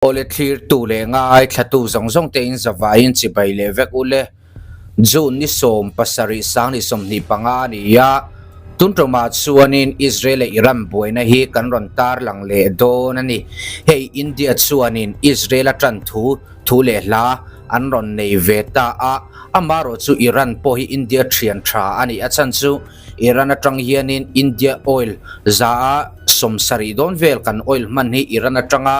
Awle thlirtu leh ngaithlatu zawng zawng te in zavaiin chibai leh vek ule. June ni 17 2025 a ni a, tun tumah chuanin Israel leh Iran buaina hi kan rawn tarlang leh dawn a ni. Hei India chuanin Israel a tan thu thu leh hla an rawn nei ve ta a, amaherawh chu Iran pawh hi India thian tha a nih a chhan chu Iran atang hianin India oil 70% dawn vel kan oil hman hi Iran atanga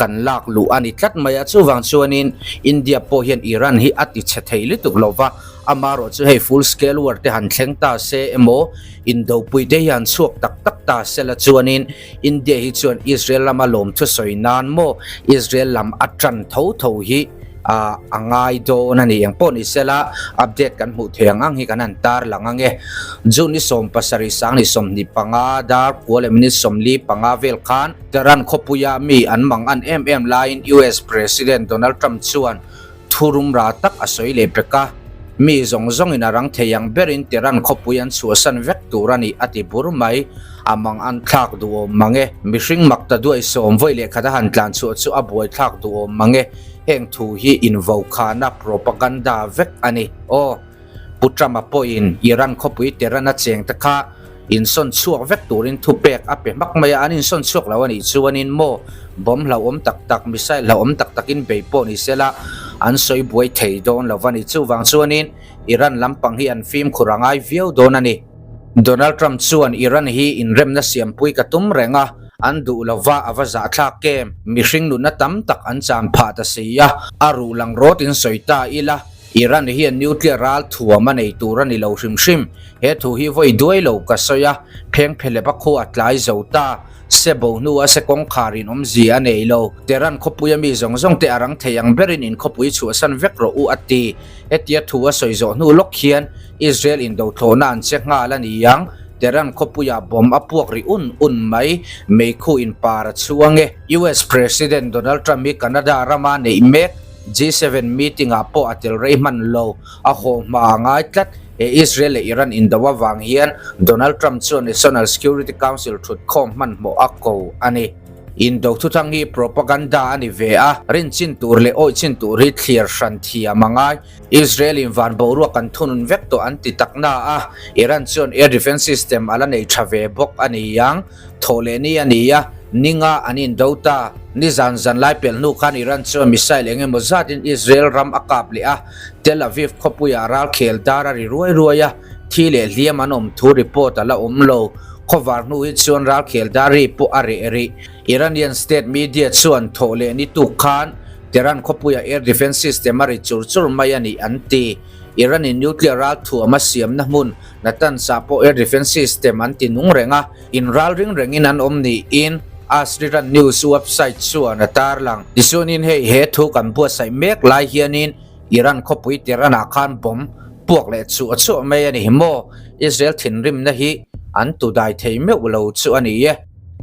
kan lak luh a ni tlat mai a, chuvang chuanin India pawh hian Iran hi a ti chhe thei lutuk lo va, amaherawh chu hei full scale war te han thleng ta se emaw indopui te hi han chhuak tak tak ta se la chuanin India hi chuan Israel lama lawm thusawi nan maw Israel lam a tan tho tho hi a a ngai dawn a ni. Eng pawh ni sela update kan hmuh theih ang ang hi kan han tar lang ang e. June ni 17 2025 dar kua leh minute 45 vel khan Tehran khawpuia mi an mang an em em laiin US President Donald Trump chuan thu rum ra tak a sawi leh pek a. Mi zawng zawngin a rang thei ang berin Tehran khawpui an chhuahsan vek tur a ni a ti bur mai. A mang an thlak duhawm mang e. Mihring mak ta duai sawm vawi leh khat a han tlan chhuah chu a buai thlak duhawm mang e. Heng thu hi invokhana propaganda vek a ni. Aw, Pu Trump-a pawhin Iran khawpui Tehran a cheng te kha insawn chhuak vek turin thupek a pe hmak mai a, an insawn chhuak lo a nih chuanin maw bomb hlauhawm tak tak, missile hlauhawm tak takin bei pawh ni sela an sawi buai thei dawn lo a ni. Chuvang chuanin Iran lampang hi an fimkhur a ngai viau dawn a ni. Donald Trump chuan Iran hi inremna siampui ka tum reng a, an duh lova a va zahthlak em? Mihring nunna tam tak an chan phah ta si a, a ruh lang rawt in sawi ta ila, Iran hian nuclear ral thuam a nei tur a ni lo hrim hrim. He thu hi vawi duai lo ka sawi a, pheng phelep a khu a tlai zo ta. Se bo hnu a se kawngkhar in awmzia a nei lo. Tehran khawpui a mi zawng zawng te a rang thei ang berin in khawpui chhuahsan vek rawh u a ti. Hetia thu a sawi zawh hnu lawk hian Israel indothlawhna an che nghal a ni ang. Tehran khawpuiah bomb a puak ri un un mai. Meikhu in par a chhuang e. US President Donald Trump hi Canada rama neih mek G7 meeting ah pawh a tel rei hman lo. A haw hma a ngai tlat. He Israel leh Iran indo avang hian Donald Trump chuan National Security Council thutkhawm hmanhmawh a ko a ni. Indo thuthang hi propaganda a ni ve a, rin chin tur leh awih chin tur hi thliar hran thiam a ngai. Israel in van boruak kan thunun vek tawh an ti tak na a, Iran chuan air defence system a la nei tha ve bawk a ni ang. Thawh leh ni a ni a, ninga an indo ta. Nizan zan lai pelh hnu khan Iran chuan missile eng emaw zatin Israel ram a kap leh a, Tel Aviv khawpuiah ralkhel dar a ri ruai ruai a, thi leh hliam an awm thu report a la awm lo. Khawvar hnu hi chuan ralkhel dar ri pawh a reh rih. Iranian state media chuan thawh leh ni tuk khan Tehran khawpuiah air defence system a ri chur chur mai a ni an ti. Iran-in nuclear ral thuam a siamna hmun Natanz-ah pawh air defence system an ti nung reng a, inral ring rengin an awm niin Asriran News website chuan a tarlang. Tichuanin hei he thu kan buatsaih mek lai hianin Iran khawpui Tehran-ah khan bomb puak leh chuah chuah mai a ni maw? Israel thinrimna hi an tu dai thei meuh lo chu a ni e.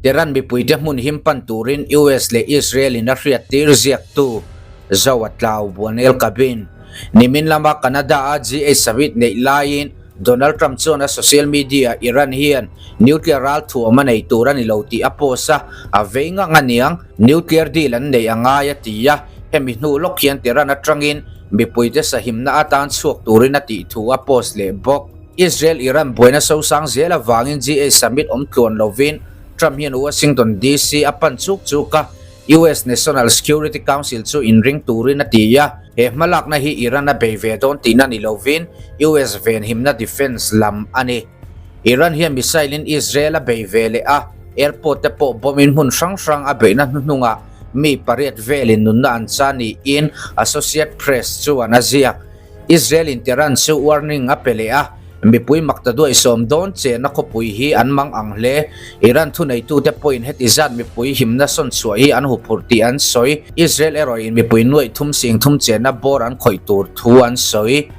Tehran mipuite hmun him pan turin US leh Israel-in a hriattir ziaktu Zo a tlau Buanel Kabin. Nimin lama Canada-a G8 summit neih laiin Donald Trump chuan a social media-ah Iran hian nuclear ral thuam a nei tur a ni lo tih a post a, a vei ngang a niang, nuclear deal an neih a ngai a ti a, hemi hnu lawk hian Tehran atangin mipuite sahimna atan chhuak turin a tih thu a post leh bawk. Israel-Iran buaina sosang zel avangin G8 summit awm tluan lovin Trump hian Washington DC a pan chuk chuk a, US National Security Council chu inring turin a ti a, he hmalakna hi Iran a bei ve dawn tihna ni lovin US venhimna defence lam a ni. Iran hian missile in Israel a bei ve leh a, airport te pawh bomb in hmun hrang hrang a beihna hnuhnungah mi pariat velin nunna an cha niin Associate Press chuan a ziak. Israel in Tehran chu warning a pe leh a, mipui makta duai sawm dawn chehna khawpui hi an mang ang hle. Iran thuneitute pawhin heti zat mipui himna sawn chhuah hi an huphurh tih an sawi. Israel erawhin mipui nuaih thum sing thum chehna bawr an khawih tur thu an sawi.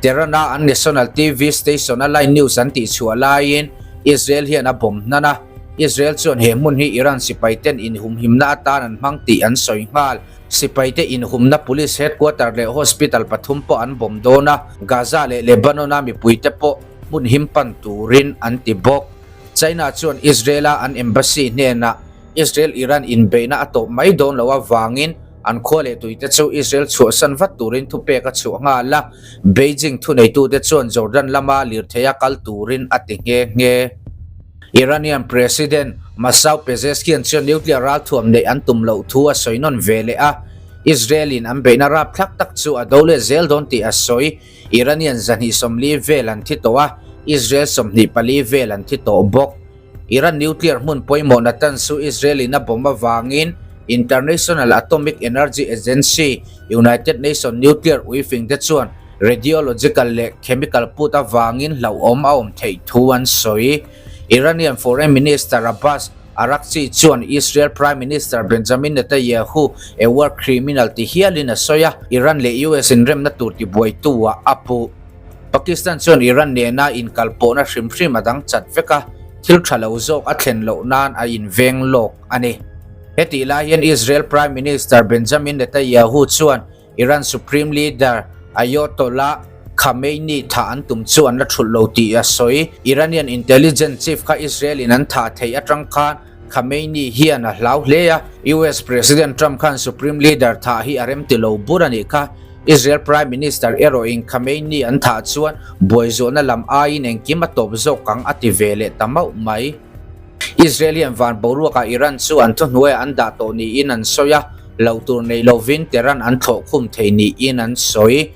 Tehran-a an national TV station-a line news an tihchhuah laiin Israel hian a bomb hnan a, Israel chuan he hmun hi Iran sipaiten inhumhimna atan an hmang tih an sawi nghal. Sipaite inhumna Police Headquarter leh Hospital pathum pawh an bomb dawn a, Gaza leh Lebanon-a mipuite pawh hmun him pan turin an ti bawk. China chuan Israel-a an embassy hnenah Israel-Iran inbeihna a tawp mai dawn loh avangin an khua leh tuite chu Israel chhuahsan vat turin thupek a chhuah nghal a, Beijing thuneitute chuan Jordan lama lirtheia kal turin a ti nghe nghe. Iranian President Masoud Pezeshkian chuan nuclear ralthuam neih an tum loh thu a sawi nawn ve leh a, Israel-in an beihna rapthlak tak chu a do let zel dawn tih a sawi. Iranian 240 vel an thi tawh a, Israel 24 vel an thi tawh bawk. Iran nuclear hmun pawimawh Natanz chu Israel-in a bomb avangin International Atomic Energy Agency, United Nations nuclear uifing te chuan radiological leh chemical put avangin hlauhawm a awm theih thu an sawi. Iranian Foreign Minister Abbas Araghchi chuan Israel Prime Minister Benjamin Netanyahu a war criminal ti hialin a sawi a, Iran leh US inremna tur tibuaitu ah a puh. Pakistan chuan Iran nena inkalpawhna hrim hrim a dang chat vek a, thil tha lo zawk a thlen loh nan a inveng lawk a ni. Hetih lai hian Israel Prime Minister Benjamin Netanyahu chuan Iran Supreme Leader Ayatollah Khamenei thah an tum chu an la thulh lo tih a sawi. Iranian intelligence chief kha Israel in an thah theih atang khan Khamenei hian a hlau hle a, US President Trump khan Supreme Leader thah hi a rem ti lo bur a nih kha. Israel Prime Minister erawhin Khamenei an thah chuan buai zawhna lam aiin engkim a tawp zawk ang a ti ve leh ta mauh mai. Israel hian van boruakah Iran chu an thuhnuaiah an dah tawh niin an sawi a, lo tur nei lovin Tehran an thlawh khum thei niin an sawi.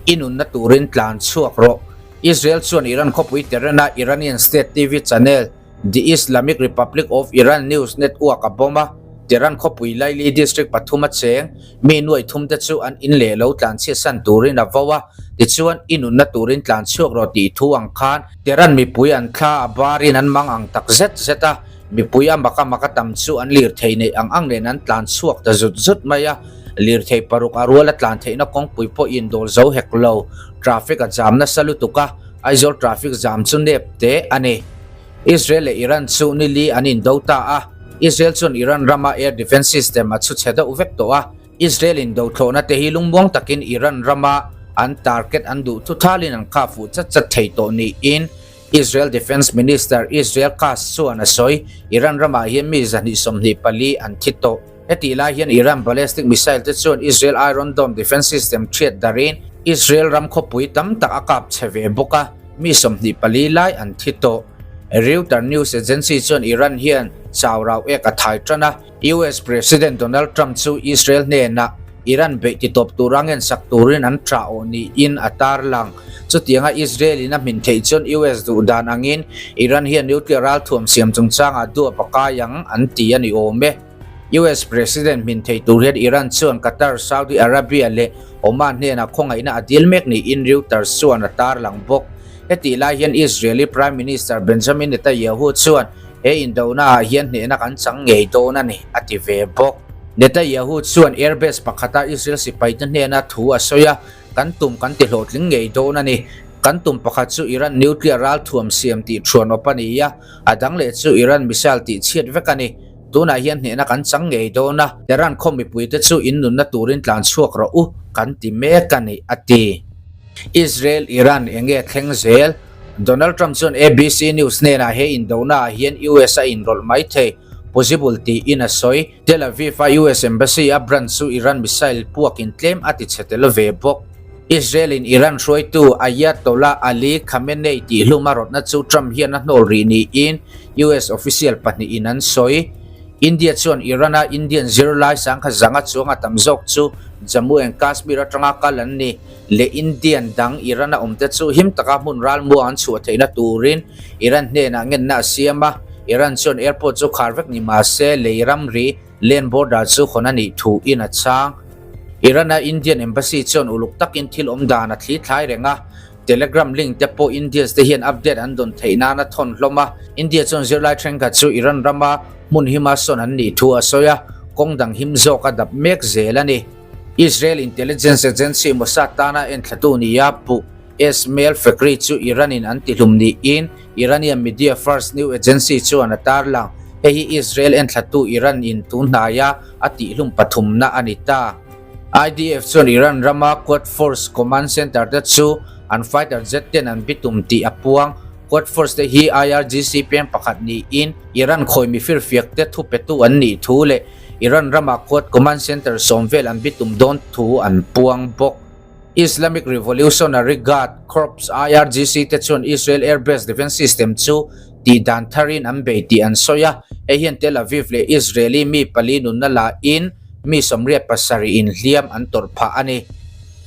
I nunna turin tlan chhuak rawh. Israel chuan Iran khawpui Tehran-a Iranian state TV channel The Islamic Republic of Iran News Network a bomb a, Tehran khawpui Laili district pathum a cheng mi nuai thumte chu an in leh lo tlanchhiatsan turin a vo a, tichuan i nunna turin tlan chhuak rawh tih thu ang khan Tehran mipui an thla a barin an mang ang tak zet zet a, mipui a mak a mak a tam chu an lirthei neih ang ang nen an tlan chhuak ta zut zut mai a, lirthei paruk a rual a tlan theihna kawngpui pawh indawl zo hek lo, traffic a jam nasa lutuk a, Aizawl traffic jam chu nep teh a ni. Israel leh Iran chu nili an indo ta a, Israel chuan Iran rama air defence system a chhu chhe deuh vek tawh a, Israel indo thlawhna te hi lungmuang takin Iran rama an target an duh thu thalin an kha fuh chat chat thei tawh niin Israel Defence Minister Israel Katz chuan a sawi. Iran ramah hian mi 224 an thi tawh. Hetih lai hian Iran ballistic missile te chuan Israel Iron Dome defence system thiat darin Israel ram khawpui tam tak a kap chhe ve bawk a, mi 24 lai an thi tawh. Reuter news agency chuan Iran hian chau rau ek a thai tan a, US President Donald Trump chu Israel hnenah Iran beih titawp tura ngensak turin an tah awh niin a tarlang. Chutianga Israel in a hmin theih chuan US duh dan angin Iran hian nuclear ralthuam siam chungchangah duap a kai ang an ti a ni awm e. US President hmin thei tur hian Iran chuan Qatar, Saudi Arabia leh Oman hnenah khawngaihna a dil mek niin Reuters chuan a tarlang bawk. Hetih lai hian Israeli Prime Minister Benjamin Netanyahu chuan he indonaah hian hnehna kan chang ngei dawn a ni, a ti ve bawk. Netanyahu chuan airbase pakhata Israel sipaite hnena thu a sawi a, Kan tum kan ti hlawhtling ngei dawn a ni. Kan tum pakhat chu Iran nuclear ralthuam siam tih thuan awp a ni a, a dang leh chu Iran missile tih chhiat vek a ni. Tunah hian hnehna kan chang ngei dawn a, Tehran khaw mipuite chu in nunna turin tlan chhuak rawh u, kan ti mek a ni, a ti. Israel, Iran enge thleng zel? Donald Trump chuan ABC News hnenah he indonaah hian US a inrawlh mai thei, possible tiin a sawi. Tel Aviv-a US Embassy a branch chu Iran missile puakin tlem a ti chhe tel ve bawk. Israel-in Iran hruaitu Ayatollah Ali Khamenei tihhlum a rawtna chu Trump hian a hnawl rih niin US official pahnihin an sawi. India chuan Iran-a Indian zirlai sangkhat zanga chuanga tam zawk chu Jammu and Kashmir atanga kal an ni leh Indian dang Iran-a awmte chu him taka hmun ralmuang an chhuah theihna turin Iran hnenah ngenna a siam a. Iran chuan airport chu khar vek ni mahse lei ramri Land border chu hawn a nih thuin a chhang. Iran-a Indian Embassy chuan uluk takin thil awm dan a thli thlai reng a, Telegram link te pawh Indians te hian update an dawn theih nan a thawn hlawm a. India chuan zirlai thenkhat chu Iran rama hmun hima sawn an nih thu a sawi a, kawng dang him zawk a dap mek zel a ni. Israel intelligence agency Mossad tana enthlatu nia puh Esmail Fakhri chu Iran-in an tihlum niin Iranian media Fars News Agency chuan a tarlang. Hei hi Israel enthlatu Iran-in tun hnaia a tihlum pathumna a ni ta. IDF chuan Iran rama Quds Force Command Center te chu an fighter jet ten an bitum tih a puang. Quad Force te hi IRGC peng pakhat niin Iran khawi mifirfiak te thupetu an nih thu leh Iran rama Quad Command Center sawm vel an bitum dawn thu an puang bawk. Islamic Revolutionary Guard Corps, IRGC, te chuan Israel Air Base Defense System chu tih dan tharin an bei tih an sawi a, hei hian Tel Aviv leh Israeli mi pali nunna la in mi 87 inhliam an tawrh phah a ni.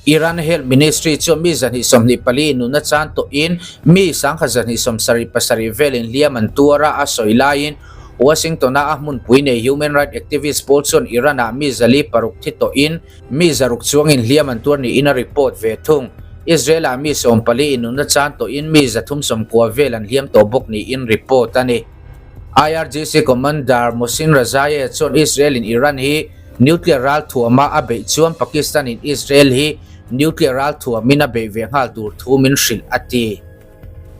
Iran Health Ministry chuan mi 224 nunna chan tawhin mi 1277 vel inhliam an tuar a, a sawi laiin Washington-a a hmunpui nei human rights activist pawl chuan Iran-ah mi 406 thi tawhin Mi zaruk chuang inhliam an tuar niin a report ve thung. Israel-ah mi 14 inunna chan tawhin mi 390 vel an hliam tawh bawk niin report a ni. IRGC Commander Mohsin Rezaei chuan Israel-in Iran hi nuclear ral thuama a beih chuan Pakistan-in Israel hi nuclear ral thuamin a beih ve nghal tur thu min hrilh a ti.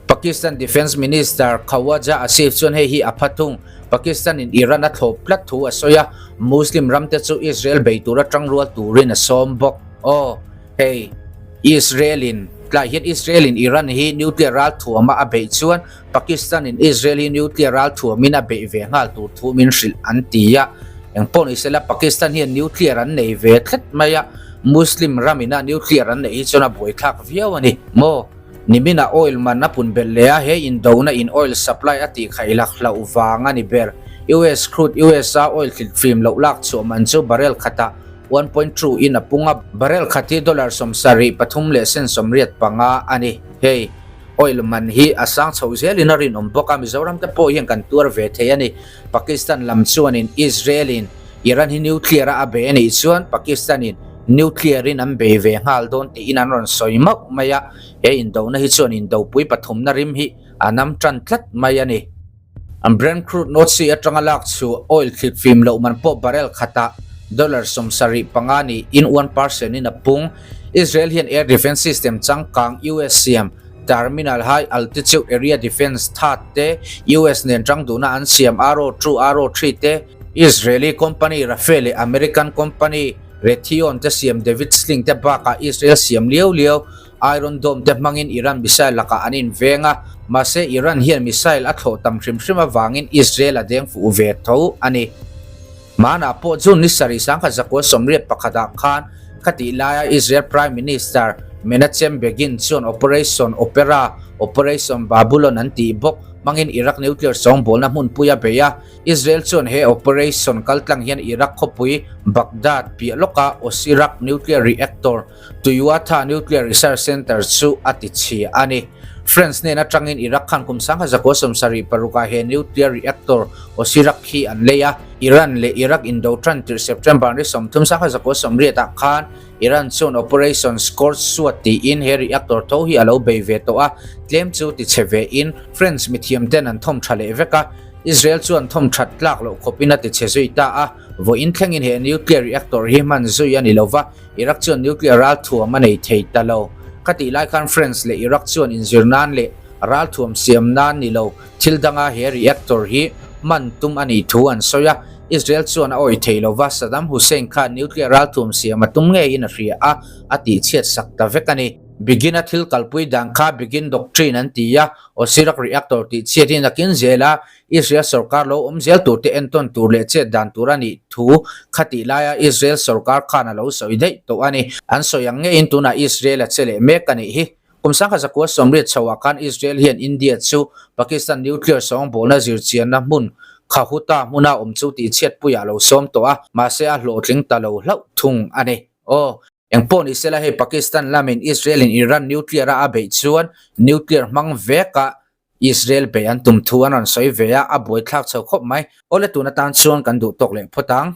Pakistan Defence Minister Khawaja Asif chuan hei hi a pha thung. Pakistan in Iran a thlawp tlat thu a sawi a, Muslim ramte chu Israel bei tura tangrual turin a sawm bawk. Aw, hei Israel in tlai hian Israel in Iran hi nuclear ral thuama a beih chuan Pakistan in Israel hi nuclear ral thuamin a beih ve nghal tur thu min hrilh an ti a. Engpawh ni sela Pakistan hian nuclear an nei ve tlat mai a, Muslim ramina nuclear an neih hi chuan a buaithlak viau a ni maw? Nimin-ah oil man a pun belh leh a, he indona in oil supply a tih khaih lak hlauh vang a ni ber. US crude USA oil thlitfim loh lak chhuah man chu barrel khatah 1.2 in a pung a, barrel khat hi dollar 73 leh sen 85 a ni. Hei oil man hi a sang chho zelin a rinawm bawk a, Mizoram te pawh hian kan tuar ve thei a ni. Pakistan lam chuanin Israel in Iran hi nuclear a a bei a nih chuan Pakistan in nuclear in an bei ve nghal dawn tiin an rawn sawi mauh mai a, he indona hi chuan indopui pathumna rim hi a nam tan tlat mai a ni. Brent crude North Sea atanga lak chu oil thlit fim loh man pawh barrel khatah dollar 75 niin 1% in a pung. Israel hian air defence system changkang US siam Terminal High Altitude Area Defence, THAAD, te, US nen tang duhna an siam Arrow 2, Arrow 3 te, Israeli company Rafael leh American company Raytheon te siam David Sling te bakah Israel siam liau liau Iron Dome te hmangin Iran missile lakah an inveng a, mahse Iran hian missile a thlawh tam hrim hrim avangin Israel a deng fuh ve tho a ni. Hmanah pawh June ni sarih 1981 ah khan khatih laia Israel Prime Minister Menachem Begin chuan Operation Opera, Operation Babylon an tih bawk hmangin Iraq nuclear sawngbawlna hmunpui a bei a. Israel chuan he operation kaltlang hian Iraq khawpui Baghdad piah lawka Osirak nuclear reactor Tuiwatha Nuclear Research Centre chu a ti chhia a ni. France hnen atangin Iraq khan kum 1976 ah he nuclear reactor Osirak hi an lei a. Iran leh Iraq indo tan tirh September ni 30 1980 ah khan Iran chuan Operation Scorch Sword tiin he reactor tho hi a lo bei ve tawh a, tlem chu ti chhe ve in French mithiam ten an thawm tha leh vek a. Israel chuan thawm that tlak loh khawpin a ti chhe zui ta a, vawiin thlengin he nuclear reactor hi hman zui a ni lova. Iraq chuan nuclear ralthuam a nei thei ta lo. Khatih lai khan France leh Iraq chuan inzir nan leh ralthuam siam nan ni lo thil danga he reactor hi hman tum a nih thu an sawi a. Israel chuan a awih thei lo va, Saddam Hussein khan nuclear ralthuam siam a tum ngeiin a hria a, a tihchhiat sak ta vek a ni. Begin a thil kalpui dan kha Begin Doctrine an ti a, Osirak reactor tihchhiat hi nakin zel a, Israel sorkar lo awm zel turte entawn tur leh chet dan tur a nih thu khatih laia Israel sorkar khan a lo sawi daih tawh a ni. An sawi ang ngeiin tunah Israel a che leh mek a nih hi. Kum 1980 chhoah khan Israel hian India chu Pakistan nuclear sawngbawlna zirchianna hmun Khahuta hmuna awm chu tihchhiatpuiah a lo sawm tawh a, mahse a hlawhtling ta lo hlauh thung a ni. Aw. Engpawh ni sela hei Pakistan lamin Israel in Iran nuclear a a beih chuan nuclear hmang vekah Israel beih an tum thu an rawn sawi ve a, a buaithlak chho khawp mai. Awle tun atan chuan kan duh tawk leh phawt ang.